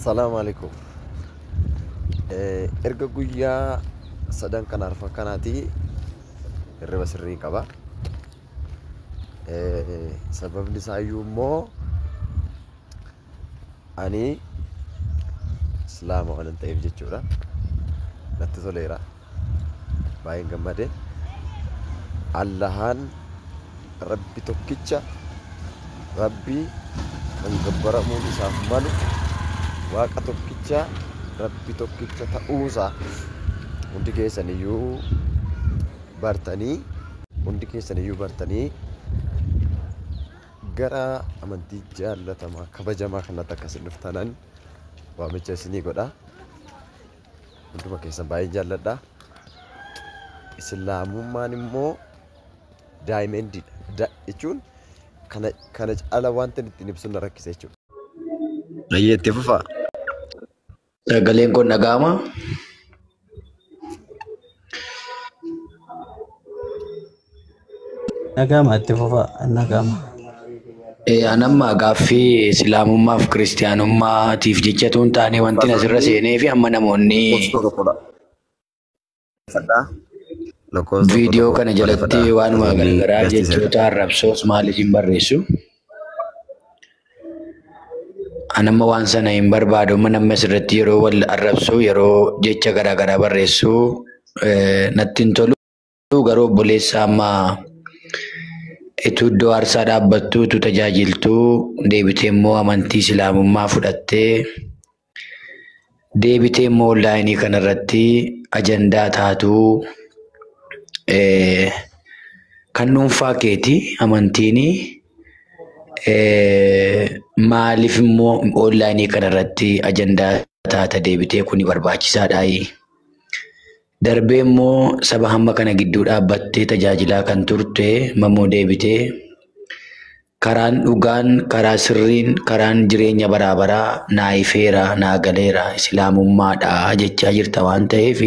Salaamu alaikum. Erga guyyaa sadan kana arfan kanaati hirriba sirrii qaba. Sababni isaayyuu immoo ani Islaama waan ta'eef jechuudha. Natti toleera. Baay'een gammade. Allahaan Rabbi tokkicha, Rabbi kan gabbaramuun isaaf malu, Waaqa tokkicha, Rabbi tokkicha ta'uusaa hundi keessaniyyuu bartanii, hundi keessaniyyuu bartanii gara amantii jaallatamaa kabajamaa kanatti akka isin dhuftanan waamicha isinii godha. Hunduma keessan baay'een jaalladha. Islaamummaan immoo daayimendiidha. Jechuun kana kana caala wanta ittiin ibsu na rakkisa jechuudha. Ayyee, itti fufaa. Sagaleen kun dhaga'ama. Dhaga'ama, itti fufaa, dhaga'ama. An amma gaaffii Islaamummaaf Kiristiyaanummaatiif jecha utuu hin taane, wanti asirra seenee fi amma namoonni Lakkoofsa tokkodha. Lakkoofsa tokko viidiyoo tokko kana jalatti barreeffadhaa. waanuma Namoonni garaagaraa gaazexeessa. Jechoota arrabsoos maaliif hin barreessu. An amma waan sana hin barbaadu. Amma namni asirratti yeroo wal arrabsu, yeroo jecha garaagaraa barreessu natti hin tolu. Garuu obboleessa, amma ituu iddoo aarsaa dhaabbattu, utuu tajaajiltuu, deebitee immoo amantii Islaamummaa fudhattee, deebitee immoo onlaayinii kanarratti ajandaa taatuu, kan dhuunfaa keeti amantiini, maaliif immoo onlaayinii kanarratti ajandaa taata deebitee? Kuni barbaachisaadhaayi. Darbee immoo saba hamma kana gidduu dhaabbattee tajaajilaa kan turte mammoo deebitee karaan dhugaan, karaa sirriin, karaan jireenya baraa baraa naa ifeera, naa galeera, Islaamummaadha jechaa jirta waan ta'eef,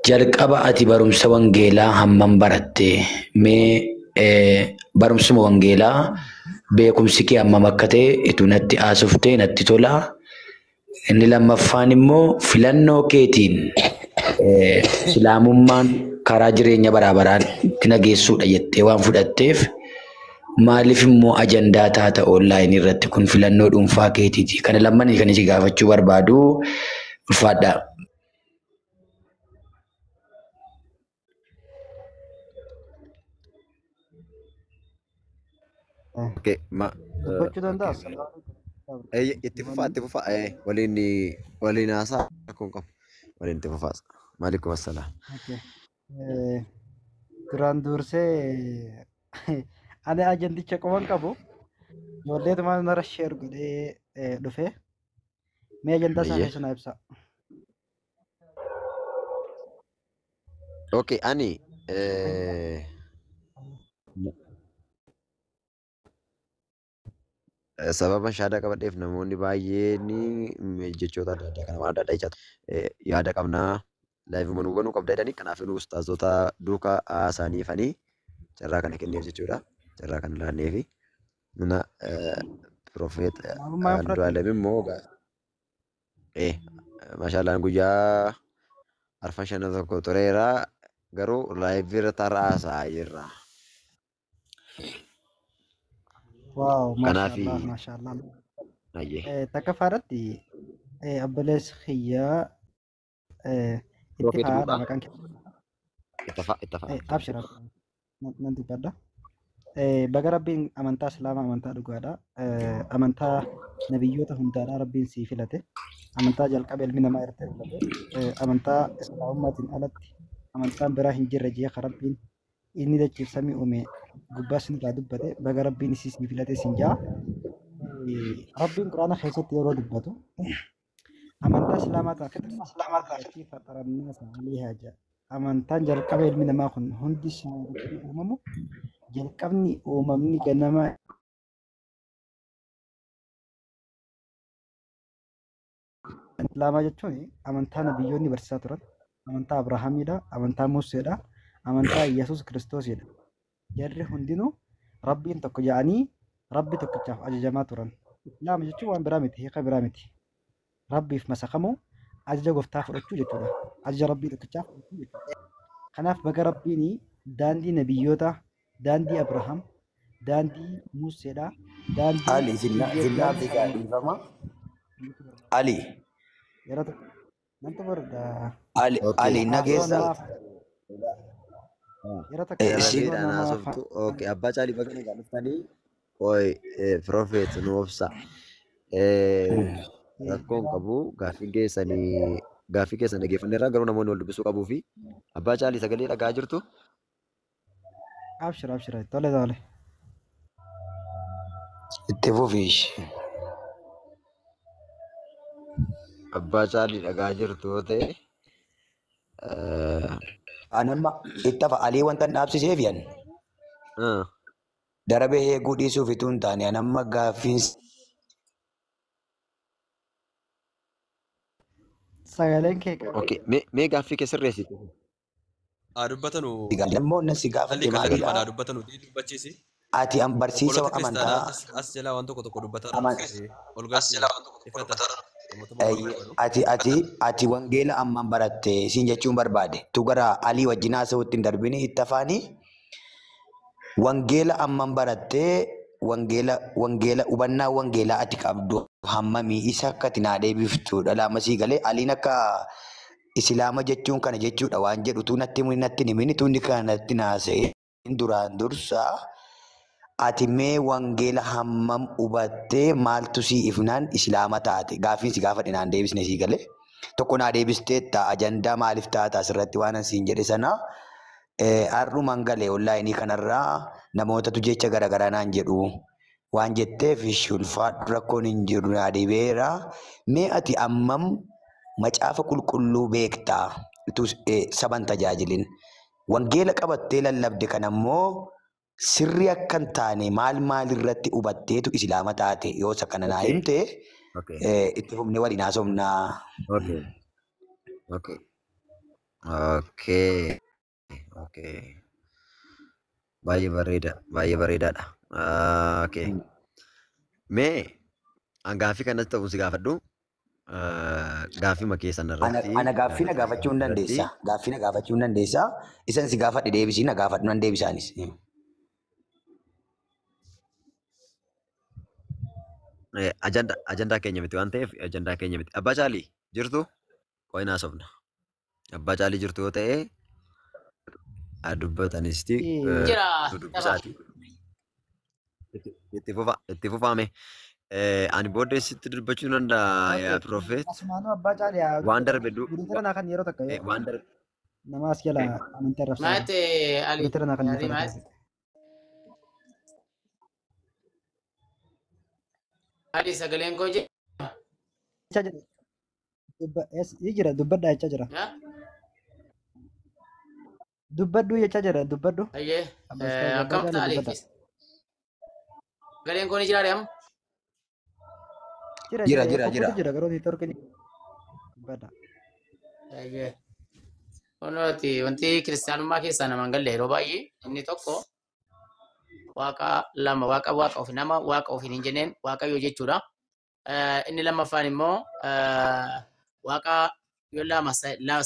jalqaba ati barumsa wangeelaa hammam baratte? Mee barumsuma wangeelaa beekumsi kee hammam akka ta'e ituu natti haasofte natti tola. Inni lammaffaan immoo filannoo keetiin Islaamummaan karaa jireenya baraa baraatti na geessuudha jettee waan fudhatteef, maaliif immoo ajandaa taata onlaayinii irratti? Kun filannoo dhuunfaa keetiiti. Kana lamman kan isin gaafachuu barbaadu. Ulfaadhaa. Okay, ma Dubbachuu danda'a? Itti fufaa, itti fufaa, waliin waliin haasaa akkuma qabu waliin itti fufaa. Maalaikum assalaam. Okay. Duraan dursee ani ajandicha qoban qabu, ijoolleetuma nara share godhee dhufe. Mee ajandaa isaa keessa naa ibsa. Okay, ani sababa shaadaa qabadheef namoonni baay'een jechoota adda addaa kana waan adda addaa jechaa yaada qabnaa live manuu banuu qabda jedhanii, kanaaf nu ustaazota duukaa haasaaniifanii carraa kana kenneef jechuudha. Carraa kana laanneefi. Na Prophet Islaamummaa hin fudhatte? Andu'aalem immoo maashaallaan guyyaa arfan shanan tokko tureera, garuu live irra taraa haasa'aa jirra. Wow, Kanaaf maashaallah, maashaallah. Ayyee. Takkaffaa irratti obboleessi kiyyaa itti Prophet faadha Duudhaa. Maqaan kee. Ittafa ittafa. Abshira, nan dubbadha. Baga Rabbiin amantaa Islaamaa, amantaa dhugaadha. Amantaa nabiyyoota hundaadha Rabbiin sii filate. Amantaa jalqaba ilmi namaa irratti filate. Amantaa Islaamummaatiin alatti amantaan biraa hin jirre jee Rabbiin inni dachiif samii uume gubbaa sinirraa dubbate, baga Rabbiin isii sii filate sin jaa. Rabbiin Quraana keessatti yeroo dubbatu amantaa Islaamaa ta'a فطرة فطر الناس عليها jaa. Amantaan jalqaba ilmi namaa kun hundi isaa irratti uumamu, jalqabni uumamni ganama Islaamaa jechuun amantaa nabiyyoonni barsiisaa turan, amantaa Abrahaamiidha, amantaa Museedha, amantaa Yesuus Kiristoosidha. Jarri hundinuu Rabbiin tokko jedhanii Rabbi tokkichaaf ajajamaa turan. Islaama jechuun waan biraa miti, hiika biraa miti. Rabbiif masakamuu, ajaja gooftaa fudhachuu jechuudha. Ajaja Rabbii tokkichaa fudhachuu jechuudha. Kanaaf baga Rabbiin daandii nabiyyoota, daandii Abrahaam, daandii Museedha, daandii Ali isin Iyyoodhaan dhaabde dhiifama. Ali yeroo tokko nan xumurda. Ali Okay. Ali Haasawaa nageessa namaa yeroo takka isin haasawaa Darabeedhaan namaa haasoftu. Okay. Abbaa Caalii baga nagaan dhuftanii. Oi, Prophet nu obsa. Rakkoon qabu gaaffiin keessanii gaaffii keessan dhaggeeffanneerra garuu namoonni wal dubbisuu qabuu fi Abbaa Caalii sagalee dhagaa jirtu. Abshir abshir tole tole. Itti fufiish. Abbaa Caalii dhagaa jirtu yoo ta'e Anamma itti hafa Alii wanta hin dhaabsiseef yan darabee eeguu dhiisuuf ituu hin taane anamma gaaffiin Sagaleen kee okay. Mee gaaffii kee sirreessite. Haa dubbatanu si gaafadhe immoo na si Alli gaafadhe kallattii maalidha? haa dubbatanu dubbachiisi. Ati an barsiisa Obboloota kiristaanaa amantaa as jalaa waan tokko tokko dubbataa aman ol galchi ifata. Mootummaa wal barbaadu. Ati wangeela amman baratte siin jechuun barbaade tu gara Alii wajjin haasa'uutti hin darbini itti afaanii wangeela amman baratte wangeela hubannaa wangeelaa ati qabdu hammamii isa akka ati naa deebiftu dhala ammasii galee Aliin akka Islaama jechuun kana jechuudha waan jedhu tu natti himi natti hin himini tu inni kana natti naasa'e duraan dursaa ati mee wangeela hammam hubattee maaltu sii ifnaan Islaama taate gaaffiin si gaafadhe naan deebisne sii galee tokko naa deebisteetta ajandaa maaliif taata asirratti waan an siin jedhe sana har'umaan galee onlaayinii kanarraa namootatu jecha garaagaraa naan jedhu waan jetteef ulfaadhu rakkoon hin jiru naa deebi'eera. Mee ati ammam macaafa qulqulluu beektaa utuu saban tajaajilin wangeela qabattee lallabde kan ammoo sirrii akka hin taane maal maal irratti hubatteetu Islaama taate yoo isa kana naa Okay. himte Okay. itti fufnee waliin haasofnaa. Okay. Okay. Okay. Okay. Baay'ee bareeda. Baay'ee bareedaadha. Okay. Mee an gaaffii kanatti ta'uun si gaafadhu. Gaaffii keessan irratti Ana gaaffii na gaafachuu hin irratti dandeessa. Gaaffii na gaafachuu hin dandeessa. Isan si gaafadhe deebisii na gaafadhu nan deebisaanis. Ajandaa keenya miti waan ta'eef ajandaa keenya miti. Abbaa Caalii jirtu? Qo'in haasofna. Abbaa Caalii jirtu yoo ta'e dubbatanisti Jira. dubbisaati. Itti fufaame. Ani booddee sitti dubbachuu danda'a yaa Prophet. Asumaanuu Abbaa Caalii haa Waan darbe du Guutuu naa kan yeroo takka waan darbe nama as jala amantii arrabsaa. Maate Ali. Guutuu naa kan Ali yeroo maate. takka. Ali sagaleen koo jira. Jechaa jira. Jira dubbadhaa jechaa jira. Dubbadhu jechaa jira dubbadhu. Ayyee. Abbaa Caalii Akkam ta'a Ali? dubbadha. Sagaleen koo ni jira amma? Jira Jira jira jira jira. tokkotu jira garuu neetwoorkiin dubbadha. Ayyee. Kunooti wanti kiristaanummaa keessaa namaan galle yeroo baay'ee inni tokko waaqa lama waaqa waaqa ofi nama waaqa ofiin hin jenneen waaqayyo jechuudha. Inni lammaffaan immoo waaqa yoo lama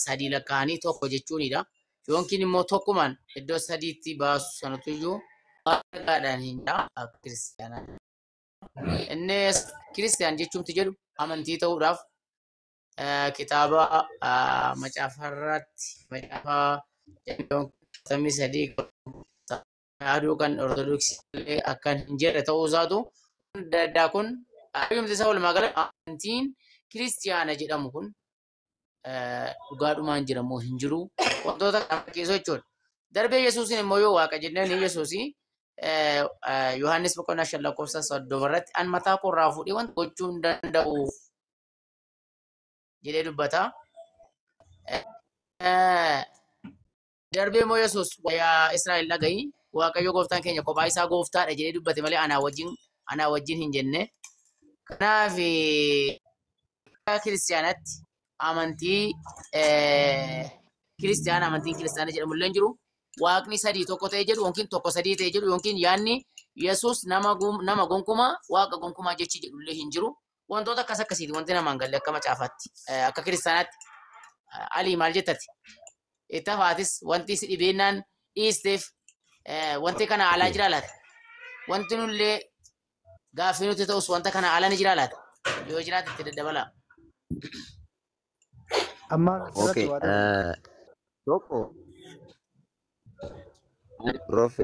sadii lakkaa'anii tokko jechuunidha. Yookiin immoo tokkumaan iddoo sadiitti baasu sanatu iyyuu waaqaadhaan hin jira akka kiristaanaa. Inni kiristiyaan jechuumti jedhu amantii ta'uudhaaf kitaaba macaafarratti macaafa 53 aduu kan ortodoksii illee akkan hin jedhe ta'uu isaatu adda addaa kun ayyumti isaa walumaa gala amantiin kiristiyaana jedhamu kun dhugaadhumaan jira moo hin jiru wantoota kana keessa jechuudha. Darbee Yesuusin immoo yoo waaqa jenneen Yesuusi Yohaannis boqonnaa 5 lakkoofsa 30 irratti an mataa koorraa fuudhee wanta gochuu hin danda'u jedhee dubbata. Darbee immoo Yesuus yaa Israa'el dhaga'i Waaqayyo gooftaan keenya kophaa isaa gooftaadha jedhee dubbate malee anaa wajjin hin jenne. Kanaaf kiristaanatti amantii kiristaana amantiin kiristaana jedhamu illee hin jiru. Waaqni sadii tokko ta'e jedhu yookiin tokko sadii ta'e jedhu yookiin yaadni Yesuus nama gonkumaa waaqa gonkumaa jechi jedhullee hin jiru. Wantoota akkas akkasiiti wanti namaan galle akka macaafaatti akka kiristaanaatti. Alii maal jettati? Itti hafaatis wanti si dhibeennaan dhiisteef wanti kana alaa jira laata? Wanti nullee gaaffii nuti ta'us wanta kana ala ni jira laata? Yoo jiraate itti daddabalaa. Amma asirratti Okay. waa dabalu. Tokko Prof.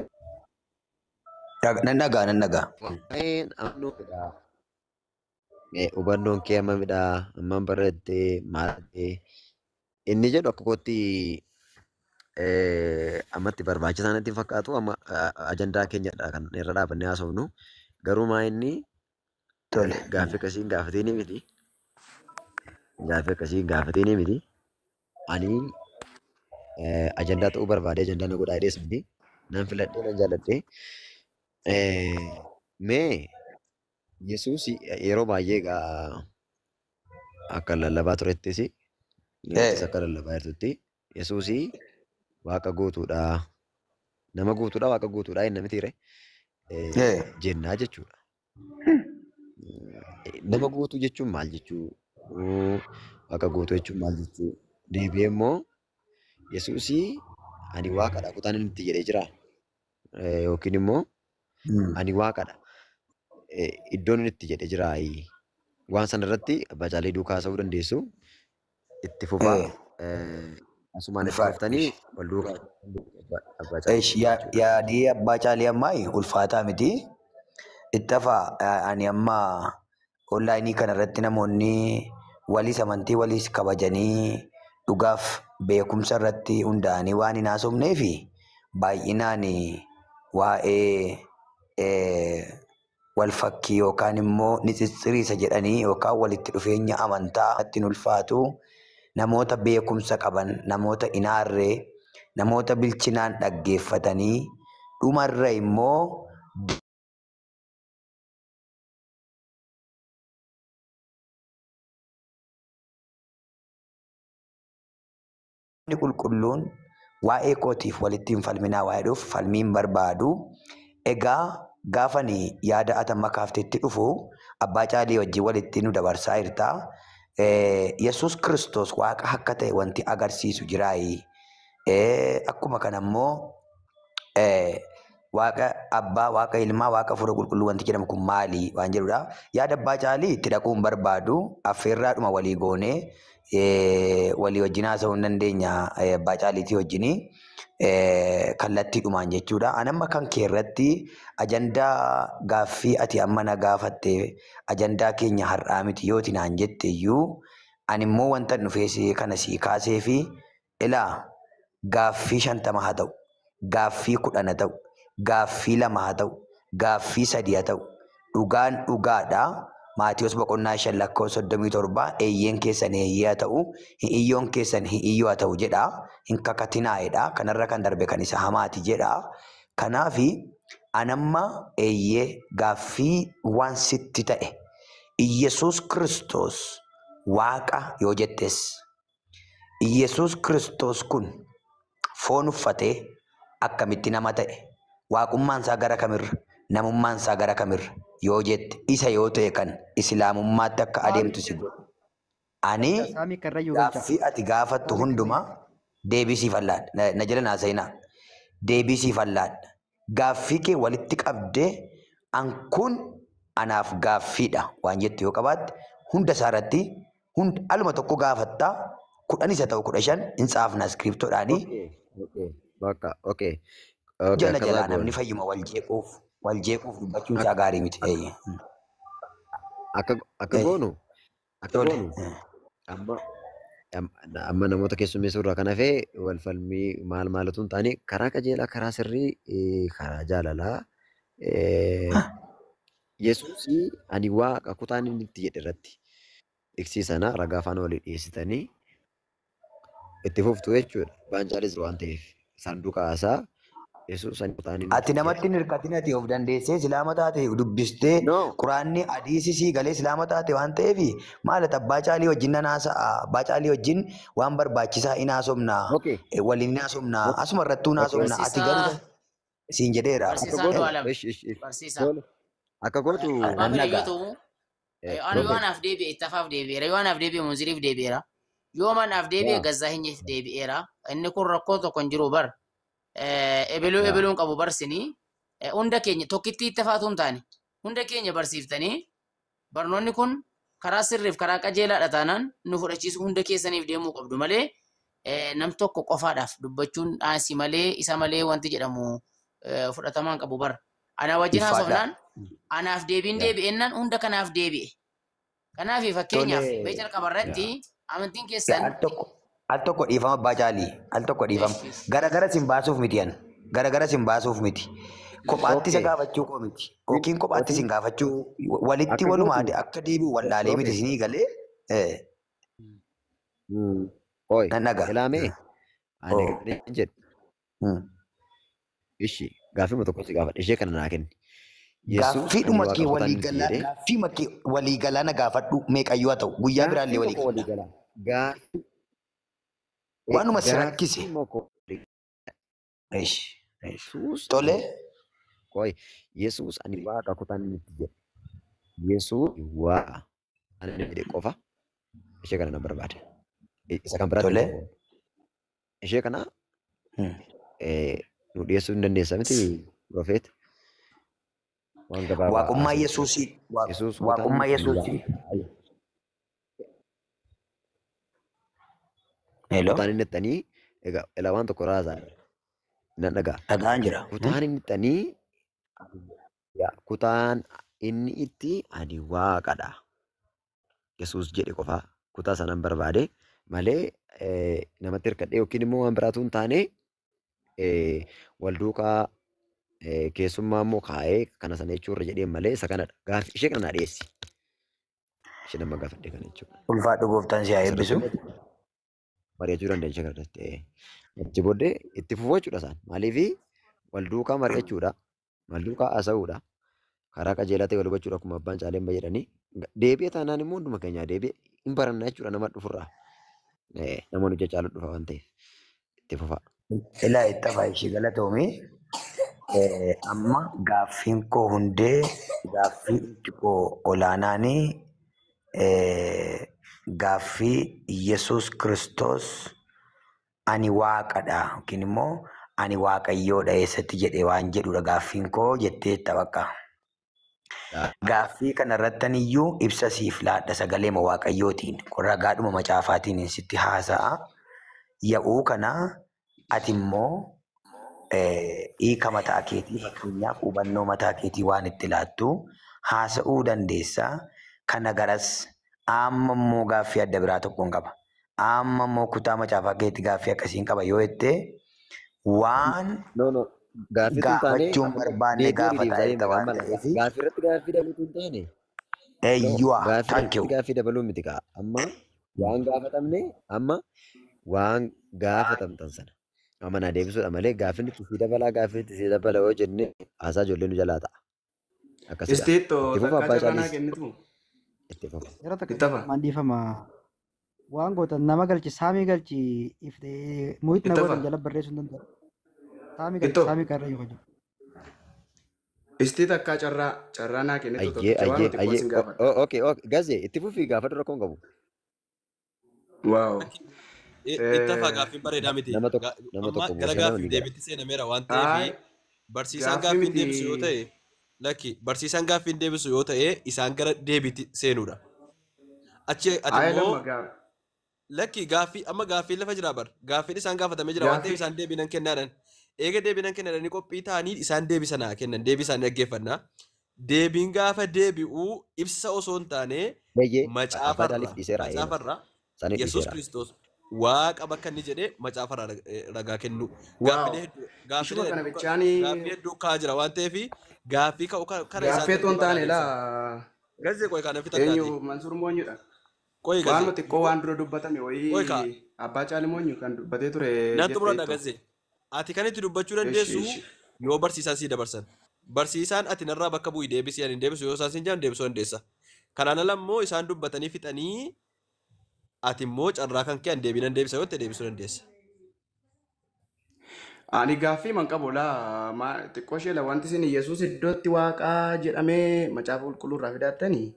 Nan dhagaa nan dhagaa. Waa'een amanuu-dha. Hubannoon kee hammamidha? Hammam baratte? Maal ta'e? Inni jedhu akka kootti ammatti barbaachisaa natti hin fakkaatu. Amma ajandaa keenyadha kan irra dhaabannee haasofnu. Garuu maa inni Tole. gaaffii akkasii hin gaafatinii miti. Gaaffii akkasii hin gaafatinii miti. Ani ajandaa ta'uu barbaade ajandaa na godhaa jedhees miti. Nan filadhee nan jaalladhee. Mee Yesuus yeroo baay'ee egaa akka lallabaa turettis nutis akka lallabaa jirtutti Yesuus waaqa guutuudha. Nama guutuudha waaqa guutuudha inni mitiire jennaa jechuudha. Nama guutuu jechuun maal jechuu? Waaqa guutuu jechuun maal jechuu? Deebi'ee immoo Yesuus ani waaqadha kutaan inni itti jedhee jira. Yookiin immoo ani waaqadha. Iddoon inni itti jedhee jira. Waan sana irratti abbaa caalee duukaa haasa'uu dandeessu. Itti fufaa. Asumaan itti fuftanii wal duukaa abbaa caalee jechuudha. Yaadii abbaa caalee ammaa ulfaataa miti. Itti hafaa ani amma onlaayinii kanarratti namoonni waliis amantii waliis kabajanii dhugaaf beekumsa irratti hundaa'anii waan hin haasofneef baay'inaan waa'ee wal fakkii yookaan immoo ni cicciriisa jedhanii yookaan walitti dhufeenya amantaa ittiin ulfaatu namoota beekumsa qaban namoota hin aarre namoota bilchinaan dhaggeeffatanii dhumarra immoo qulqulluun waa'ee kootiif walitti hin falminaa waa'ee dhuuf falmii hin barbaadu. Egaa gaafani yaada ati amma kaaftetti dhufu abbaa caalii wajjin walitti nu dabarsaa jirta. Yesuus Kiristoos waaqa akka ta'e wanti agarsiisu jiraayi. Akkuma kana immoo waaqa abbaa, waaqa ilmaa, waaqa hafuura qulqulluu wanti jedhamu kun maali waan jedhudha. Yaada abbaa caalii itti dhaquu hin barbaadu. Affeerraadhuma walii goonee walii wajjin haasa'uu hin dandeenya abbaa caaliitii wajjinii. Kallattiidhumaan jechuudha. Ani amma kan kee irratti ajandaa gaaffii ati amma na gaafatte ajandaa keenya har'aa miti yooti naan jette iyyuu ani immoo wanta dhufee kana sii kaasee fi ilaa gaaffii 50 haa ta'u, gaaffii 10 haa ta'u, gaaffii 2 haa ta'u, gaaffii 3 haa ta'u. Dhugaan dhugaadha. Maatiyus boqonnaa 5 lakkoofsa 37 eeyyeen keessan eeyyee haa ta'u, hiyyoon keessan hiyyoo haa ta'u jedha. Hin kakatinaa'edha. Kanarra kan darbe kan isa hamaati jedha. Kanaafi anamma eeyyee gaaffii waan sitti ta'e Iyyasuus Kiristoos waaqa yoo jettes Iyyasuus Kiristoos kun foon uffatee akkamitti nama ta'e waaqummaan isaa gara kamirra namummaan isaa gara kamirra yoo jette isa yoo ta'e kan islaamummaatti akka adeemtu si godhu. Ani Saamii Karrayyuu galcha. gaaffii ati gaafattu Saamii hundumaa deebii siif allaadha. Na jala naa seenaa. Deebii siif allaadha. Gaaffii kee walitti qabdee an kun anaaf gaaffiidha waan jettu yoo qabaatte hunda isaa irratti aluma tokko gaafattaa 10 isa ta'u 15 hin tsaafna iskiriptoodhaanii. Okay. Okay. Bakka. Okay. Okay. Jala Akkasaa jalaa namni goona. fayyuma wal jeequuf dubbachuun isaa gaarii miti. Akka goonu akka Tole. goonu amma amma namoota keessummeessuu irraa kan hafe wal falmii maal maalatu hin taane karaa qajeelaa karaa sirrii karaa jaalalaa Yesuus ani waaqa kutaan inni itti jedhe irratti ibsii sana ragaa faana walii dhiyeessitanii itti fuftu jechuudha. Abbaan caalis waan ta'eef saanduqa haasaa Yesuus ani kutaan inni Ati itti namatti jedhe. hin hirkatin ati of dandeessee islaama taate dubbistee No. quraanni hadiisi sii galee islaama taate waan ta'eef maal ati abbaa caalii wajjin nan haasa'a abbaa caalii wajjin waan barbaachisaa hin haasofna Okay. waliin hin haasofna asuma irrattuu hin Okay. haasofna ati garuu Barsiisaa Siin jedheera. Akka Barsiisaa gootu Andu'aalam. ish ish ish. Barsiisaa. Tole. Akka gootu Abbaa Nan fedhe yoo dhagaa. ta'u, ani yoo Prophet. anaaf deebi'e ittafaaf deebi'eera. Yoo anaaf deebi'e Munziriif deebi'eera. Yoo anaaf deebi'e Yaa. Gazzaahinyiif deebi'eera. Inni kun rakkoo tokko hin jiru bar. Ebeluu Yaa. ebeluun qabu barsinii. Hunda keenya tokkittii ittafaatu hin taane hunda keenya barsiiftanii barnoonni kun karaa sirriif karaa qajeelaadha taanaan nu fudhachiisu hunda keessaniif deemuu qabdu malee nam tokko qofaadhaaf dubbachuun dhaansi malee isa malee wanti jedhamu fudhatamaan qabu bara. Ana wajjin Ulfaadhaa. haasofnaan anaaf deebiin Yaa. deebi'ennaan hunda kanaaf deebi'e. Kanaaf fakkeenyaaf Tole. mee jalqaba irratti amantiin Yaa, keessan al tokko dhiifama abbaa caalii. Al tokko dhiifama. Gara sin baasuuf miti an. Gara sin baasuuf miti. Kophaatti isa Okay. gaafachuu koo miti. Yookiin kophaatti Otiin sin gaafachuu walitti akka walumaa gootu akka deebi'u wallaalee miti Prophet. isinii galee Oi, nan dhagaa. ilaamee ani Oo. kan hin jedhu ishi gaaffii tokko si gaafadha ishee kana naa kenni. Yesuus ani Gaaffiidhuma waaqa kee kutaan walii miti galaa jedhee gaaffii kee walii galaa na gaafadhu meeqayyuu haa ta'u guyyaa biraallee gaaffii walii tokko gala. walii galaa gaaffii Waanuma si rakkise. gaaffii tokko walii Ish, ish. Yesuus Tole. ani qoy Yesuus ani waaqa kutaan miti jedhe Yesuus waaqa ani jedhe qofa ishee kana na barbaada. Isa kan biraatti Tole. hin qabu. Ishee kana nu dhiyeessuu hin dandeessa miti Profeet. Waan gabaabaa Waaqummaa haasa'u. Yesuusii. Yesuus kutaan Waaqummaa ani Yesuusii. waaqa. Hello. Kutaan inni ittanii egaa ilaa waan tokko raasaa nan dhagaa. Dhagaan jira. Kutaan inni ittanii yaa, kutaan inni itti ani waaqadha. Yesuus jedhe qofaa kutaa sanaan barbaade malee namatti hirkadhee yookiin immoo waan biraatu hin taane wal duukaa keessummaa immoo kaa'ee kana sana jechuurra jedhee malee isa kanadha. Gaaffii ishee kana naa dhiyeessi. Ishee nama gaafadhe kana jechuudha. Ulfaadhu gooftaan si haa Asirratti eebbisu. immoo mari'achuu dandeenya ishee kanarratti. Achi booddee itti fufuu jechuudha isaan. Maaliifi wal duukaa mari'achuudha. Wal duukaa haasa'uudha. Karaa qajeelaa ta'e wal hubachuudha akkuma abbaan caaleen jedhanii. Deebi'ee taanaan immoo hunduma keenyaa deebi'ee hin baranna jechuudha nama dhufurraa. Namoonni hojii caalu dhufa waan ta'eef itti fufaa. Ilaa itti afaa ishee galatoomii. Amma gaaffiin koo hundee gaaffii koo olaanaanii gaaffii Yesuus Kiristoos ani waaqadha yookiin immoo ani waaqayyoodha eessatti jedhe waan jedhudha gaaffiin koo jettee taphaqa. Gaaffii kanarrattan iyyuu ibsa siif laadha sagaleema waaqayyootiin ragaadhuma macaafaatiin sitti haasa'a. Ya'uu kana ati immoo hiika mataa keetii fakkeenyaaf hubannoo mataa keetii waan itti laattu haasa'uu dandeessa. Kana garas amma immoo gaaffii adda biraa tokkoon qaba. Amma immoo kutaa macaafaa keetti gaaffii akkasiin qaba yoo jette waan No, no. Gaaffii tun taane gaafachuun amma barbaanne deebii gaafataa deebisanii jirta maqaan waan mala. ta'eef Gaaffii irratti gaaffii dabaluu tun taane. No, eeyyuwaa gaaffii thank irratti you. gaaffii dabaluu miti kaa. Amma waan gaafatamne amma waan gaafatamtan sana. Amma naa deebisuudha malee gaaffiin itti sii dabalaa gaaffiin itti sii dabala yoo jenne haasaa ijoollee nu jalaa ta'a. Akkasidha. Isteettoo Itti fufa takkaa abbaa carraa naa caalis. kennitu. Itti fufa. Yeroo tokko Itti hafa. maan dhiifama. Waan gootan nama galchi saamii galchi muhit na Itti gootan hafa. jala barreessuu hin danda'u. Saamii galchi Ittoo. saamii karra yoo jiru. Istii takkaa carraa naa kennitu Ayyee tokkicha waan ayyee nuti xiqqoo ayyee. sin gaafadha. Okay okay gazee itti fufii gaafadhu rakkoon qabu. Waaw. Itti hafaa gaaffiin bareedaa miti. Nama tokko nama Amma tokko gara buusee nama gaaffiif ni gara. deebiitti seenameera waan ta'eef Ay barsiisaan gaaffii gaaffiin miti. deebisu yoo ta'e lakki barsiisaan gaaffiin deebisu yoo ta'e isaan gara deebiitti seenuudha. Achi ati Ay immoo lamma gaaf. lakki gaaffii amma gaaffiin lafa jira bar gaaffiin isaan gaafatamee jira waan ta'eef Gaaffii isaan deebii nan kennaadhaan eega deebii nan kennaadhaan qophii ta'anii isaan deebii sanaa kennan deebii isaanii dhaggeeffannaa. Deebiin gaafa deebi'u ibsa osoo hin taane Bayyee abbaa macaafarra caaliif dhiiseera eena. macaafarra Isaaniif Yesuus dhiiseera. Kiristoos waaqa bakka inni jedhee macaafarraa ragaa kennu. Waaw. Gaaffilee hedduu Ishuma gaaffilee kana hedduu bichaanii gaaffii hedduu ka'aa jira waan ta'eef gaaffii ka'u kana isaan gaaffii otoo hin deemaa taane deebisa. laa Gazzee qoy kana fixadhaati. eenyu Mansuur Moonyudha. Qoy Waan gazzee nuti xiqqoo waan dura dubbatame qoy kaa wayii abbaa caali moonyu kan dubbatee ture nan jette xumuradha ittoo. gazzee. Ati kan itti dubbachuu Ishi dandeessu ishi. yoo barsiisaan sii dabarsan. Barsiisaan ati narraa bakka bu'i deebisii ani hin deebisu yoo isaan siin jedhan deebisuu dandeessa. Kanaan ala immoo isaan dubbatanii fixanii ati immoo carraa kan kee an deebii nan deebisa yoo ta'e deebisuu dandeessa. Ani gaaffii man qabu laa xiqqoo ishee wanti isin Yesuus iddootti waaqaa jedhamee macaafa qulqulluu irraa fidattanii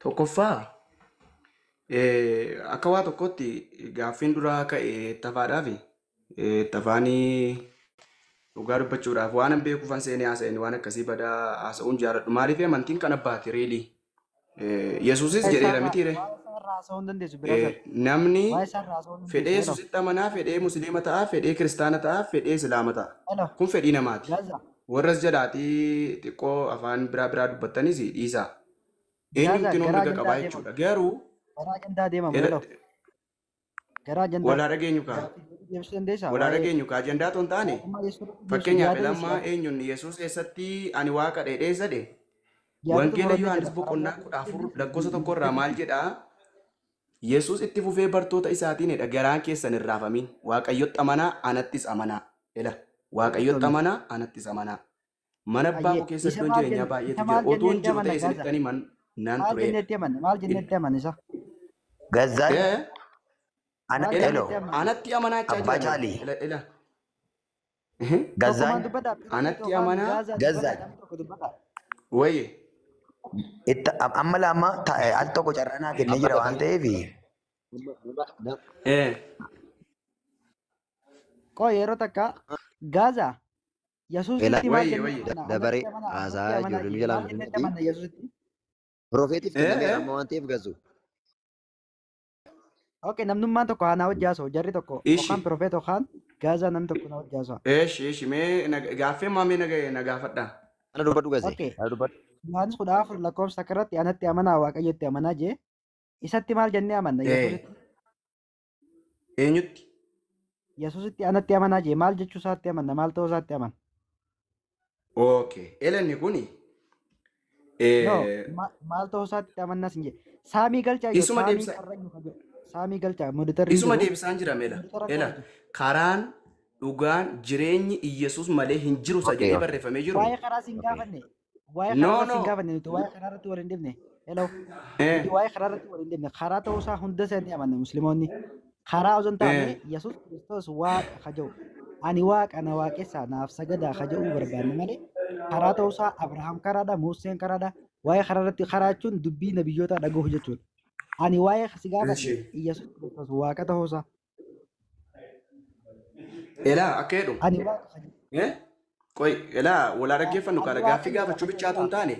tokkoffaa akka waa tokkotti gaaffiin duraa ka'e tafaadhaafi tafaanii dhugaa dubbachuudhaaf waan hin beekuufan seenee haasa'een waan akkasii badaa haasa'uun jaaladhu. Maaliif amantiin kan abbaati reelii Yesuusis jedheera mitiire. Waa'ee isaarraa haasa'uu hin dandeessu brother. Namni Waa'ee isaarraa haasa'uu hin fedhee dandeessu. Hello. Yesuusitti amanaa, fedhee musliima ta'a, fedhee kiristaana ta'a, fedhee islaama ta'a. Hello. Kun fedhii namaati. Gaza. Warras jalaatii xiqqoo afaan biraa biraa dubbattanis dhiisaa. Gaza Eenyumti gara mirga ajandaa qabaa deemamu. jechuudha. Garuu Gara ajandaa deemamu. Hello. Gara ajandaa. walaa dhageenyu kaa. Gaaffii deebisuu dandeessaa? Walaa Waa'ee dhageenyu kaa ajandaa otoo hin taane waaqummaa Yesuus irratti deebisuu fakkeenyaaf yaada lammaa yaada eenyuun Yesuus eessatti ani waaqa dheedhee sadhe yaada Wangeela xumuramee Yohaannis jira. boqonnaa Karaa 14 lakkoofsa 1 irraa maal jedhaa? Yesuus itti fufee bartoota isaatiin jedha garaan keessan hin raafamin. Waaqayyotti amanaa anattis amanaa. Ela Waaqayyotti Galatoomii. amanaa anattis amanaa. Mana abbaa Ayyee koo keessa isa iddoon maal jireenyaa jenne baay'eetu isa jira. maal Otoo jennee hin itti jiru amanna ta'e Gaza? isinitti ani nan Maal tureedha. jennee itti amanna? Maal jennee itti amanna isa? Gazzaan Eh, ana Maal ela jennee hello itti amanna? anatti amanaachaa abbaa jira caalii ela ela. Tokkumaan Gazzaan dubbadhaa. Pirofeet Anatti yookaan amanaa Gaazaa dubbadhaa. Gazzaan Namni tokko dubbadhaa. wayye. itti amma lama al tokko carraa naa kennee Amma jira waan dabaree ta'eef amma Eh, Qoo yeroo takka Gaazaa ela Yesuusitti maal wayye jennee wayye. amanna? Anatti dabaree amanaa anatti haasaa amanaa ijoolleen jee jalaa maal jennee itti miti. amanna Yesuusitti? Profeetiif Eh, kennameera eh. amma waan ta'eef gazu. Okay, namnummaan tokko haa naa wajji haasa'u. Jarri tokko yookaan Ishi. Pirofeet yookaan Gaazaa namni tokko naa wajji haasa'u. Eshi eshi mee gaaffii ammaa mee na gaafadhaa. Ana dubbadhu gaze. Okay, Ana dubbadhu. Yohaannis 14 lakkoofsa takka irratti anatti amanaa Waaqayyotti amanaa jee isatti maal jennee amanna Eh, Yesuusitti? eenyutti? Yesuusitti anatti amanaa jee maal jechuu isaatti amanna? Maal ta'uu isaatti amanna? Okay. Elanni kuni No, eh, maal ta'uu isaatti amannas hin jedhe. Saamii galchaa jiru. isuma Saamii deebisa qarrayyu kan jedhu. Saamii galchaa monitorri hin isuma jiru. deebisaan jira meela. Monitora Ela kana jiru. karaan dhugaan jireenyi Iyesuus malee hin jiru isa Okay jedhee okay. barreeffamee jiru. Waa'ee karaa siin Okay. gaafanne. Waa'ee No karaa irratti no. siin gaafanne nuti waa'ee karaa irratti wal hin dhibne. Hello. Eh, Nuti waa'ee karaa irratti wal hin dhibne. Karaa ta'uu isaa hunda isaanii amanna musliimoonni. Karaa osoo hin taane eh. Yesuus Kiristoos waaqa ka jedhu. Ani waaqa na waaqessaa naaf sagadaa ka jedhuu barbaanne malee karaa ta'uu isaa Abrahaam karaadha, Museen karaadha. Waa'ee karaa irratti karaa jechuun dubbii nabiyyootaa dhagahu jechuudha. Ani waa'ee si gaafadhe Eshi. Yesuus Kiristoos waaqa ta'uu isaa. Ela akka jedhu. Ani waaqa ka jedhu. Eh? Qoy ela walaa dhaggeeffannu Ani kana gaaffii waaqayyo gaafachuu ka bichaa jedhu otoo hin taane.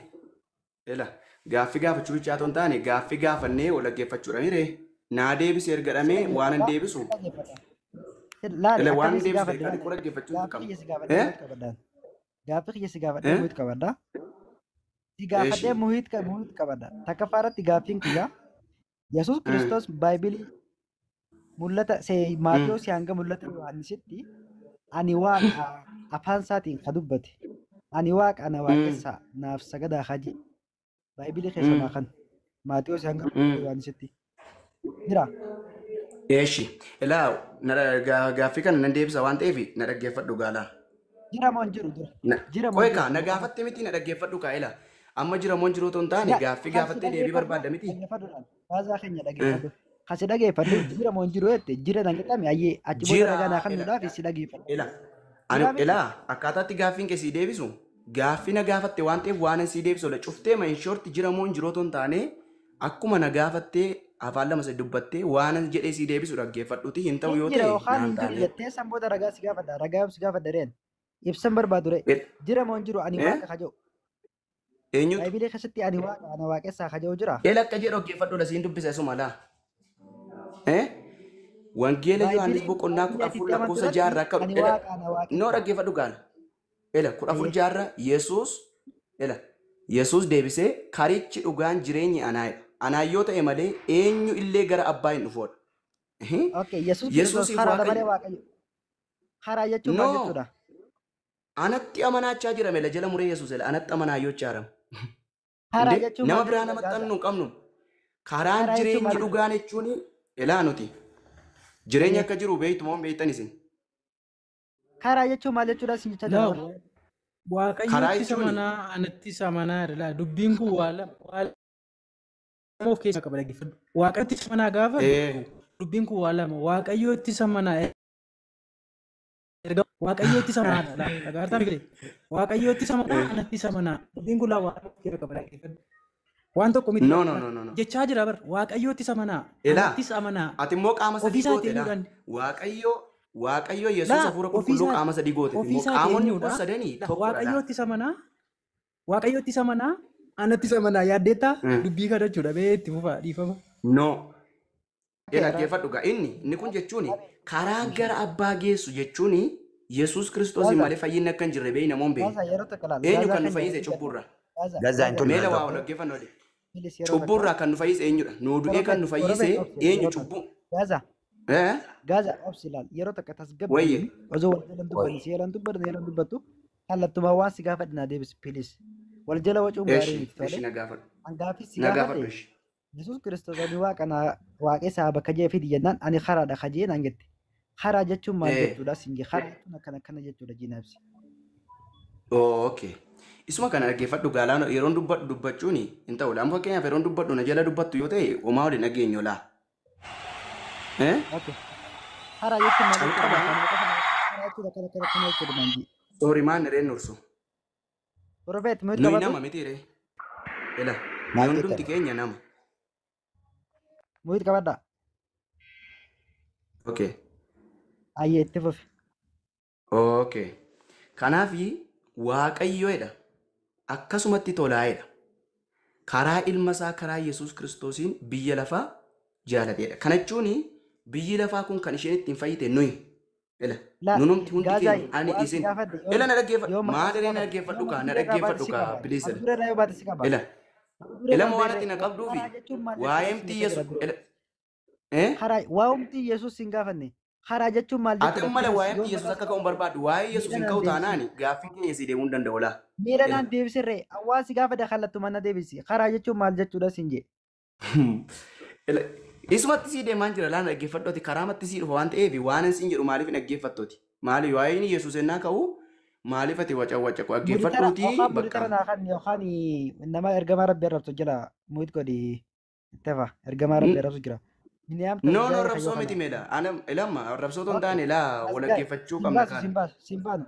Ela gaaffii gaafachuu bichaa otoo hin taane gaaffii gaafannee wal dhaggeeffachuudha miree. Naa deebise erga Si dhamee waan hin dhaggeeffadha. deebisu. Si dhaggeeffadha. Laali Ela waan akkamii hin si deebisu gaafadhe daqiiqaa laali. xiqqoo dhaggeeffachuun Gaaffii dirqama. kiyya si gaafadhee Eh? muhiit qabadhaan. Gaaffii kiyya si gaafadhee Eh? muhiit qabadha. Si gaafadhee Eshi. muhiit qabadha. Takkaffaa irratti gaaffiin kiyya Yesuus Eh. Kiristoos baaybilii mul'ata Maatiyoosi hanga mul'ata Yohaannisitti ani waaqa afaan isaatiin ka dubbate. Ani waaqa ana waaqessaa naaf sagadaa haji. Baaybilii keessa naa kan Maatiyoosi hanga mul'ata Yohaannisitti. Jira. Eshi. Elaa gaaffii kana nan deebisa waan ta'eef na dhaggeeffadhu gaalaa. Jira moo hin jiru jira. Jira moo Qoy hin kaa jiru. na gaafatte miti na dhaggeeffadhu kaa ela. Amma jira moo hin jiru otoo hin taane Ya, gaaffii kan si gaafattee deebii dhaggeeffadhu barbaadda miti. dhaggeeffadhuudhaan baazaa keenya dhaggeeffadhu. Kan si dhaggeeffadhu jira moo hin jiru jette jira nan jedhame ayyee achi booda Jira ragaa naa ela kennuudhaaf si dhaggeeffadha. ela. Jira Ani miti. elaa akkaataatti gaaffiin kee sii deebisu gaaffii na gaafatte waan ta'eef waan sii deebisu ola cuftee ma in short jira moo hin jiru otoo hin taane akkuma na gaafattee afaan lama sadi dubbattee waan jedhee sii deebisu dhaggeeffadhuti hin ta'u Hin yoo jira ta'e yookaan naan hin jiru taane. jettee san booda ragaa si gaafadha. Ragaa si gaafadha reen. Ibsan barbaadu ree. Jira moo hin jiru ani Eh? waaqa ka jedhu. Eenyutu? Baaybilii keessatti ani waaqa ana waaqessaa ka jedhu jira. Ela akka jedhu dhaggeeffadhu la siin dubbisa isuma laa. Eh? Wangeela Yohaannis Baaybilii boqonnaa baaybilii kudha ati afur itti amantu lakkoofsa irratti jaarraa akka ani ela waaqa ana noo waaqessaa. dhaggeeffadhu gaala. Ela 14 Ayyee. jaarraa Yesuus ela Yesuus deebisee karichi dhugaan jireenyi anaayidha. Anaa yoo ta'e malee eenyu illee gara abbaa hin dhufoodha. Okay, Yesuus Kiristoos Yesuusiif karaadha malee Waaqayyo. waaqayyo. Karaa jechuun maal Noo jechuudha? anatti amanaachaa jira mela jala muree Yesuus ela anatti amanaa yoo chaarama. Karaa Indee jechuun nama maal biraa jechuudha namatti Gaazaa? annu hin qabnu. Karaan Karaa jechuun jireenyi maal jechuudha? dhugaan jechuun elaa nuti. Jireenya Ayyee. akka jiru beektu moo hin beektan isin? Karaa jechuun maal jechuudha sin jechaa jira Laa bara. Karaa Waaqayyoottis jechuun amanaa anattis amanaa jedha. Laa dubbiin kun waa lama of keessaa qaba dhaggeeffadhu. Waaqattis amanaa gaafa ee dubbiin kun waa lama. Waaqayyoottis amanaa Erga Waaqayyootti samanaa laa dhagaartaa miti. Waaqayyootti samanaa anatti samanaa. Dubbiin kun laa waan of keessaa qaba dhaggeeffadhu. Waan tokko miti. No, no, no, no, no. Jechaa jira bar Waaqayyootti samanaa Ilaa anattis amanaa. ati immoo qaama sadii Ofiisaati goote laa. eenyuudhaan? Waaqayyo Waaqayyo Yesuus Laa hafuura qulqulluu ofiisaa qaama sadii goote immoo ofiisaati qaamonni kun eenyuudha? sadanii Laa tokkodha laa. Waaqayyootti samanaa Waaqayyootti samanaa anatti samanaa yaaddeettaa dubbii kana jechuudha bee itti fufaa dhiifama. No. Ila dhaggeeffadhu gaa inni kun jechuun karaa gara abbaa geessu jechuun Yesuus Kiristoosiin malee fayyinni akka hin jirre beeyi namoon beeyi. Gaza yeroo tokko laal. Eenyu Gaza kan nu kan fayyise jedhu cubburraa? Gaza Gaza hin Gaza tulle Meela al waa tokko. wal dhaggeeffannu wali. Bilis yeroo takka. Cubburraa kan nu fayyise eenyudha? Nu du'ee kan nu fayyise Orobeet obsi eenyu yeroo takka. cubbuu? Gaza Eh? Gaza obsi laal yeroo takka Wayye. tasgabbii osoo wal jalan dubbanni si yeroon dubbanni yeroon dubbattu kallattumaa waan si gaafadhe naa deebisi pilis. Wal jala wacuun gaarii Eshi miti eshi tolee. na gaafadhu. Hangaafi si Na gaafadhu gaafadhe eshi. Yesuus Kiristoos ani waaqa naa waaqessaa bakka jee fidi jennaan ani karaadha kajee naan jette. Karaa jechuun maal Eh. jechuudha siin jee karaa jechuun akkana akkana jechuudha jiina ibsi. Okay. Isuma kana dhaggeeffadhu gaalaan yeroon dubbadhu dubbachuun hin ta'u. Lama fakkeenyaaf yeroon dubbadhu na jala dubbattu yoo ta'e homaa waliin dhageenyu laa. Eh? Okay. Karaa jechuun maal jechuudha Calqaba. kana qofa karaa jechuun akkana akkana akkana jechuudha naan jee. Sorry maan reen nursu. Orobeet muyit Nuyi qabadhu nama miti ree. Ila nuyi Maal hundumti jettan? keenya nama. muyit qabadhaa. Okay. Ayyee itti fufi. Okay. Kanaafi Waaqayyoodha. Akkasumatti tolaa'edha. Karaa ilma isaa karaa Yesuus Kiristoosiin biyya lafaa jaalateedha. Kana jechuun biyyi lafaa kun kan isheen ittiin fayyite nuyi. Ila La nunumti hundi Gaazaa keenya ani waan si isin. gaafadhe yoo Ila na dhaggeeffadhu. yoo maqaa Maal si ree na gaafadhe yoo dhaggeeffadhu kaa mata na duree irraa baate dhaggeeffadhu si kaa qaba. please. Mata duree irraa yoo baate si qaba. Ila Mata duree ila irraa ma waan beerre ati na qabduufi karaa jechuun maal jechuudha waa'ee siin mti jechaa jira Yesuus. dura. Ila eh? Karaa waa'umti Yesuus hin gaafanne. Karaa jechuun maal Ati jechuudha mala please waa'ee yoo mti Yesuus maqaa akka ka'u hin barbaaddu. Waa'ee Yesuus miila hin naan ka'u deebisi. taanaani gaaffii keenya si deemuu hin danda'u laa. Miila Ila. naan deebisirree waan si gaafadhe kallattumaan na deebisi. Karaa jechuun maal jechuudha siin jee. Ila isumatti sii deemaan jira laan dhaggeeffadhooti karaa matti sii dhufa waan ta'eef waan siin jedhu maaliif hin dhaggeeffattooti maali waa'een Yesuus ennaa ka'u maaliif ati waca waca Muditara dhaggeeffadhuuti yookaan bakka muditara naa kan yookaan nama ergamaa rabbi arrabsu jira muyit godhi ittafa ergamaa rabbi arrabsu jira. Miniyaam No no tasgaa'ee kayyoo rabsoo kana. miti meedha ana ilamma rabsoo ton Okay. taane laa wal Tasgaa'e. dhaggeeffachuu Sin qabna baasu kana sin baasu sin baanu.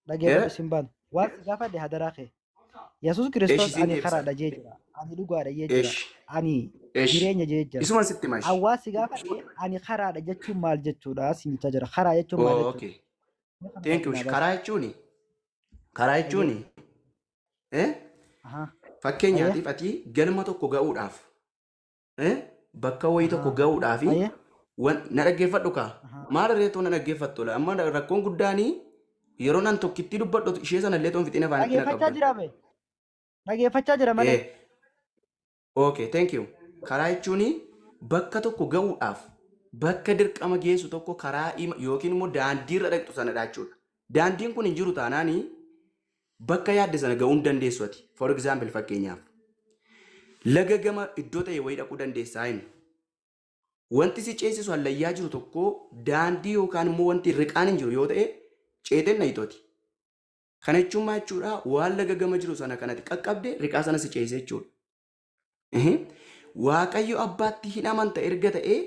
Dhaggeeffadhu sin baanu. Waan si gaafadhe hadaraa kee. Yesuus eshi Kiristoos siin ani deebisa karaadha jee jira. Ani dhugaadha jee jira. eshi Ani eshi jireenya jee jira. isuman sitti mashi Hawaasi si gaafadhe ani karaadha jechuun maal jechuudha siin jechaa jira. Karaa jechuun maal jechuudha? Okay Mee kana thank you naa baasi. karaa jechuuni karaa Ayyee. jechuuni eh Ahaa. Ayyee. fakkeenyaatiif ati galma tokko ga'uudhaaf eh bakka wayii tokko Ahaa. ga'uudhaafi Ayyee. wan na dhaggeeffadhu kaa Ahaa. maal reetoo na dhaggeeffattu la amma rakkoon guddaanii yeroo nan tokkitti dubbadhu ishee sana illee toon fixin afaanitti na Dhageeffachaa qabdan. jira be. Dhageeffachaa jira malee. Eh okay thank you karaa jechuun bakka tokko ga'uudhaaf bakka dirqama geessu tokko karaa ima yookiin immoo daandiirra dhaqxu sanadha jechuudha. Daandiin kun hin jiru taanaanii bakka yaadde sana ga'uu hin dandeessu ati. For example fakkeenyaaf laga gama iddoo ta'e wayii dhaquu dandeessaa hin. Wanti si ceesisu hallayyaa jiru tokko daandii yookaan immoo wanti riqaan hin jiru yoo ta'e ceeteen nayitooti. Kana jechuun maal jechuudha waan laga gama jiru sana kanatti qaqqabde riqaa sana si ceesise jechuudha. Waaqayyo abbaatti hin amanta erga ta'ee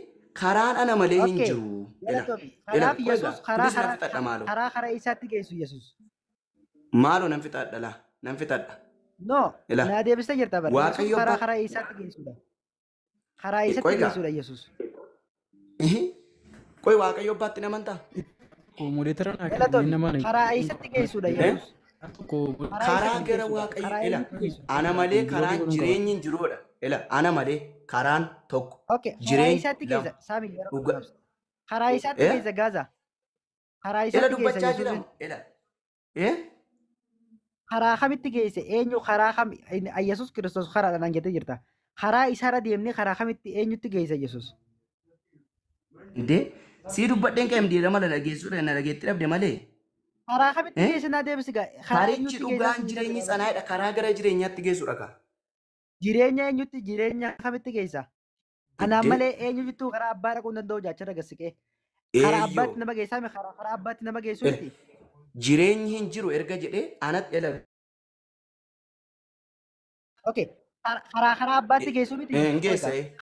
karaan ana malee hin Okay. jiru. Ila Galatoomi. ila Kanaaf qoy Yesuus gaa karaa bilis nan karaa fixadha maaloo. karaa karaa isaatti geessu Yesuus. Maaloo nan fixadha laa nan fixadha. No, Ila naa deebistee jirta bara. Yesuus Waaqayyo karaa abbaa karaa isaatti geessudha. Karaa qoy isatti gaa geessudha Yesuus. qoy Waaqayyo abbaatti hin amantaa? Mudeetara naa kenni Galatoomi. nama Karaa isatti geessudha Eh? Yesuus. tokko Karaa Karaa isatti gara geessudha. Waaqayyo Karaa ila eenyutti geessu? ana malee karaan godhuun qaba. jireenyi hin jiruudha. Ila ana malee karaan tokko Okay, karaa jireenyi isaatti lama geessa. Saami yeroo dhuga. gabaabsa. Karaa isaatti Eh? geessa Gaazaa. Karaa Ila isaatti geessa dubbachaa Yesuusin. jiramu. Ila eh? Karaa kamitti geesse? Eenyu karaa kam Yesuus Kiristoos karaadha naan jettee jirta. Karaa isaarra deemnee karaa kamitti eenyutti geessa Yesuus? Indee sii dubbadheen kan himdee mala dhageessuudha na dhageetti dhabde malee. Karaa kamitti Eh? geesse naa deebisi gaa. Karaa Karichi eenyutti geessa dhugaan siin jechaa jireenyi jira. sanaadha karaa gara jireenyaatti geessudha kaa. Jireenya eenyutti jireenya kamitti geessa? Anaan Indee malee eenyuttuu karaa abbaa dhaquu hin danda'u jechaa dhagassiqee. Karaa eeyyoo. abbaatti nama geessaa mi karaa karaa abbaatti nama geessu Ila miti. jireenyi hin jiru erga jedhee anatti ila Okay. Karaa karaa abbaatti geessu miti. hin Qoy gaa. geessa.